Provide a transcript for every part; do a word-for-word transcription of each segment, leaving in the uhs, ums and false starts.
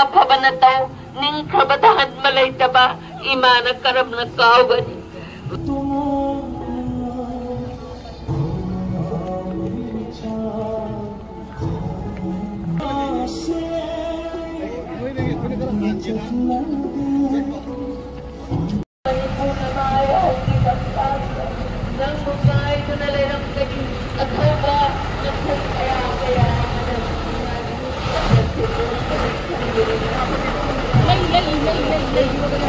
ꯑꯐꯕ ꯅꯇꯧ, ꯅꯤꯡꯈ꯭ꯔꯕ ꯇꯍꯟꯕ ꯂꯩꯇꯕ ꯏꯃꯥꯅ ꯀꯔꯝꯅ ꯀꯥꯎꯒꯅꯤ? ꯃꯅꯤꯄꯨꯔꯅ ꯃꯥ ꯍꯧꯈꯤꯕ ꯅꯪꯕꯨ ꯉꯥꯏꯗꯨꯅ ꯂꯩꯔꯝꯕꯒꯤ ꯑꯊꯧꯕ ꯃꯈꯜ ꯀꯌꯥ ꯀꯌꯥ ꯑꯃꯅ ꯂꯩ, ꯂꯩ, ꯂꯩ, ꯂꯩ, ꯂꯩ꯫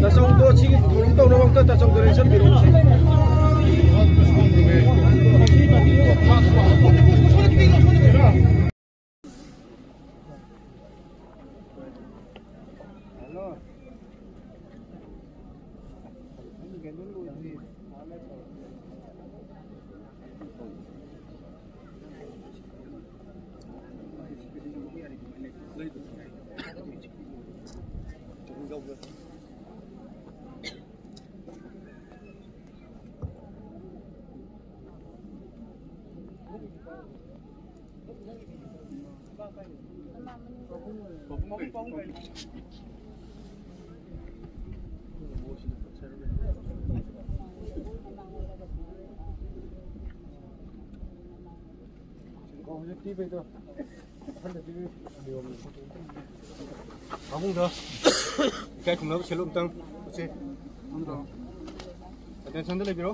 ꯇꯥꯆꯧꯗꯣ ꯁꯤꯒꯤ ꯊꯧꯔꯝ ꯇꯧꯅꯕ ꯑꯝꯇ ꯇꯥꯆꯧꯗ ꯂꯦꯡꯁꯟꯕꯤꯔꯛꯑꯣ꯫ ꯄꯥꯕꯨꯡꯗ ꯏꯀꯥꯏ ꯈꯨꯝꯅꯕ ꯁꯦꯂꯨ ꯑꯝꯇꯪ ꯎꯠꯁꯤ꯫ ꯑꯦꯇꯦꯟꯁꯟꯗ ꯂꯩꯕꯤꯔꯣ꯫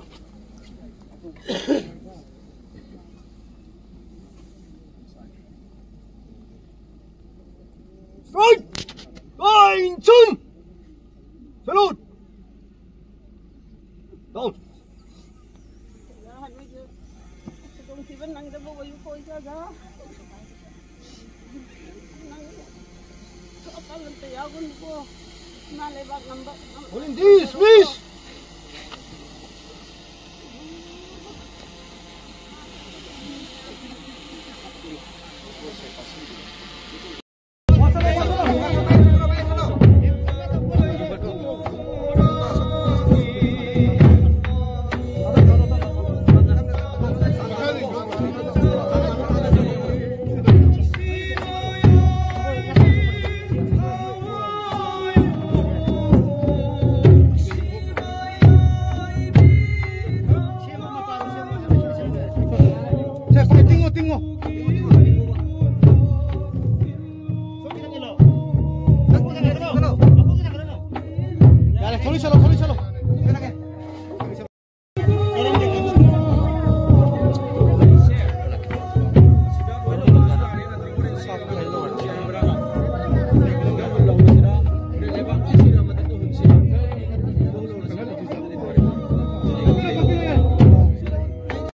Action! Salute! Down! ꯈꯨꯗꯣꯡꯊꯤꯕ ꯅꯪꯗꯕ ꯑꯣꯏꯌꯨꯀꯣ ꯏꯆꯥꯖꯥ꯫ ꯅꯪ ꯑꯀꯜ ꯑꯝꯇ ꯌꯥꯎꯒꯅꯨꯀꯣ꯫ ꯏꯃꯥ ꯂꯩꯕꯥꯛ ꯉꯝꯕ ꯉꯝꯕ Holding this, please! ꯌꯥꯔꯦ, ꯊꯧꯔꯤ ꯆꯠꯂꯣ, ꯊꯧꯔꯤ ꯆꯠꯂꯣ꯫